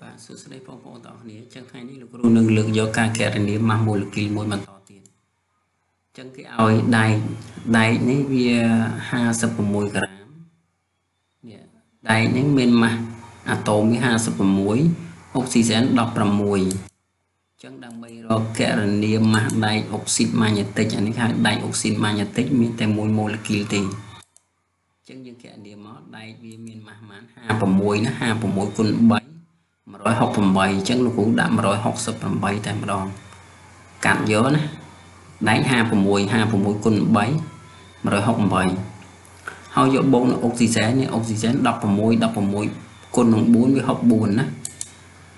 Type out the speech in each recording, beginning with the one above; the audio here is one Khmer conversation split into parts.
បាទសួស្តីបងប្អូនទាំងអស់គ្នាចឹងថ្ងៃនេះលោកគ្រូនឹងលើកយកការគណនាម៉ាស់ម៉ូលេគុលមួយបន្តទៀតចឹងគេឲ្យដែកដែកនេះវា56ក្រាមនេះដែកនេះមានម៉ាស់អាតូមវា56អុកស៊ីសែន16ចឹងដើម្បីរកគណនាម៉ាស់ដែកអុកស៊ីតម៉ាញេទិកអានេះហៅដែកអុកស៊ីតម៉ាញេទិកមានតែមួយម៉ូលេគុលទេចឹងយើងគណនាមកដែកវាមានម៉ាស់ប៉ុន្មាន56ណា56គុណ3 168អញ្ចឹងលោកគ្រូដាក់168តែម្ដងកាត់យកណាដែក56 56គុណ3 168ហើយយកបូកនឹងអុកស៊ីសែននេះអុកស៊ីសែន16 16គុណនឹង4វា64ណាអ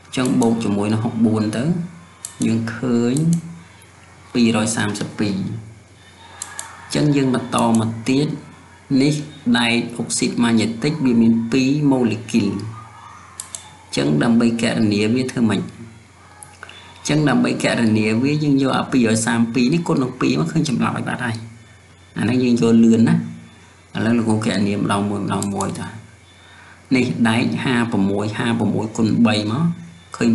ញ្ចឹងបូកជាមួយនឹង64ទៅយើងឃើញ232អញ្ចឹងយើងបន្តមកទៀតនេះដែកអុកស៊ីតម៉ាញេទិកវាមាន2ម៉ូលេគុលចឹងដើម្បីគណនាវាធ្វើម៉េចចឹងដើម្បីគណនាវាយើងយកអា232នេះគុណនឹង2មកឃើញចម្លើយបាត់ហើយអានេះយើងយកលឿនណាឥឡូវលោកគ្រូគណនាម្ដងមួយម្ដងមួយតានេះដែក56 56គុណ3មកឃើញ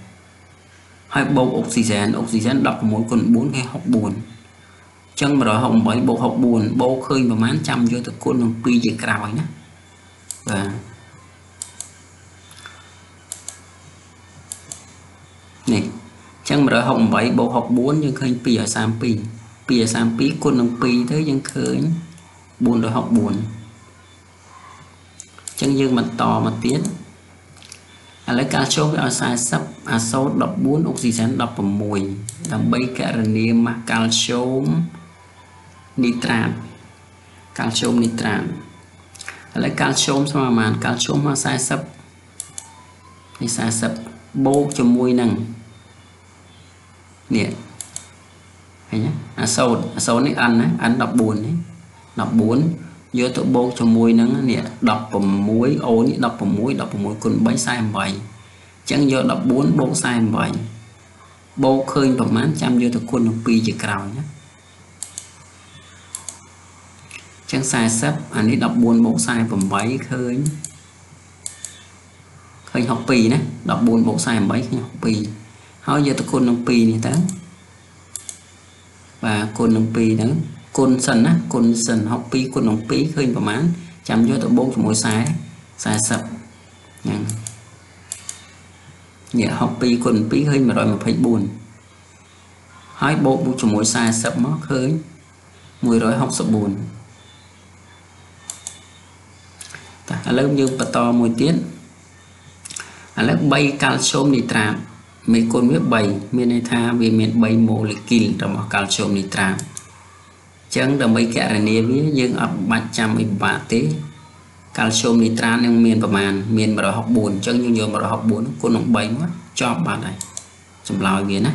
168ហើយបូកអុកស៊ីសែនអុកស៊ីសែន16គុណ4គេ64ចឹង168បូក64បូកឃើញប្រហែលចាំយកទៅគុណនឹង2ជាក្រោយណាបាទនេះចឹង168បូក64យើងឃើញ232 232គុណនឹង2ទៅយើងឃើញ464ចឹងយើងបន្តមកទៀតឥឡូវកាល់ស្យូមវាឲ្យ40អាសូត14អុកស៊ីសែន16ដើម្បីគណនាម៉ាស់កាល់ស្យូមនីត្រាតកាល់ស្យូមនីត្រាតឥឡូវកាល់ស្យូមស្មើប៉ុន្មានកាល់ស្យូមមក40នេះ40បូកជាមួយនឹងនេះឃើញទេអាសូតអាសូតនេះ n ណា n 14នេះ14យកទៅបូកជាមួយនឹងនេះ16 o នេះ16 16គុណ3 48អញ្ចឹងយក14បូក48បូកឃើញប្រហែលចាំយកទៅគុណនឹង2ជាក្រោយណាអញ្ចឹង40អានេះ14បូក48ឃើញ62ណា14បូក48ឃើញ62ហើយយកទៅគុណនឹង2នេះទៅបាទគុណនឹង2ហ្នឹងគុណសិនណាគុណសិន62គុណនឹង2ឃើញប្រហែលចាំយកទៅបូកជាមួយ40ហ្នឹងនេះ62គុណ2ឃើញ124ហើយបូកជាមួយ40មកឃើញ164តោះឥឡូវយើងបន្តមួយទៀតឥឡូវ3កាល់ស្យូមនីត្រាតមេគុណវា3មានន័យថាវាមាន3ម៉ូលេគុលរបស់កាល់ស្យូមនីត្រាតអញ្ចឹងដើម្បីគណនាវាយើងអត់បាច់ចាំអីពិបាកទេកាល់ស្យូមនីត្រាតនឹងមានប្រមាណមាន164អញ្ចឹងយើងយក164គុណនឹង3មកចប់បាត់ហើយចម្លើយវាណា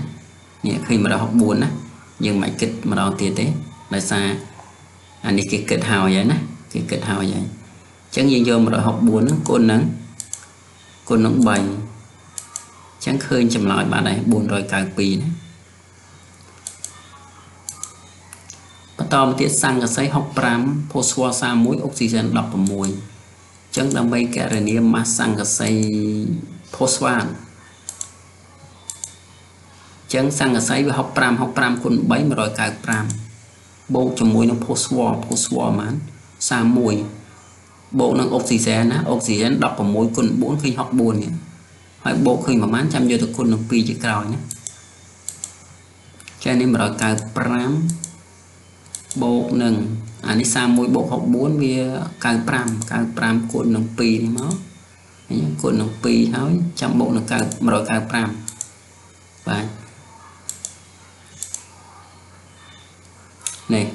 នេះឃើញ164ណាយើងមិនគិតម្ដងទៀតទេដោយសារអានេះគេគិតហើយហើយណាគេគិតហើយហើយអញ្ចឹងយើងយក164ហ្នឹងគុណនឹង3អញ្ចឹងឃើញចម្លើយបាត់ហើយ492ណាបន្តមកទៀតសង្កសី65ផូស្វ័រ31អុកស៊ីសែន16អញ្ចឹងដើម្បីគណនាម៉ាស់សង្កសីផូស្វាតអញ្ចឹងសង្កសីវា65 65គុណ3 195បូកជាមួយនឹងផូស្វ័រផូស្វ័រប៉ុន្មាន31បូកនឹងអុកស៊ីសែនណាអុកស៊ីសែន16គុណ4ឃើញ64នេះហើយបូកឃើញប្រហែលចាំយកទៅគុណនឹង2ជាក្រោយណាចានេះ195បូកនឹងអានេះ31បូក64វា95 95គុណនឹង2នេះមកអញ្ចឹងគុណនឹង2ហើយចាំបូកនឹង195បាទនេះ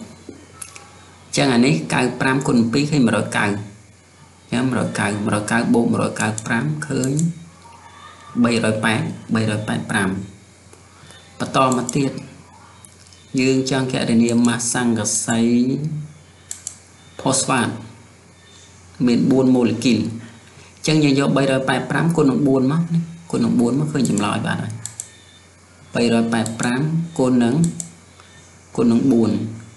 ចឹងអានេះ95គុណ2ឃើញ190ចឹង190 190បូក195ឃើញ380 385បន្តមកទៀតយើងចង់គណនាម៉ាស់សង្កសីផូស្វាតមាន4ម៉ូលេគុលអញ្ចឹងយើងយក385គុណនឹង4មកនេះគុណនឹង4មកឃើញចម្លើយបាត់ហើយ385គុណនឹង4អញ្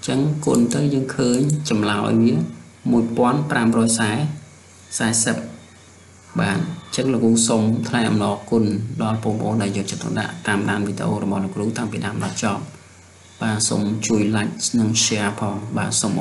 ចឹងគុណទៅយើងឃើញចម្លើយវា1540បាទអញ្ ចឹងលោកគ្រូសូមថ្លែងអំណរគុណដល់បងប្អូនដែលយកចិត្តទុកដាក់តាមដានវីដេអូរបស់លោកគ្រូតាំងពីដើមដល់ចប់បាទសូមជួយ like និង share ផងបាទសូម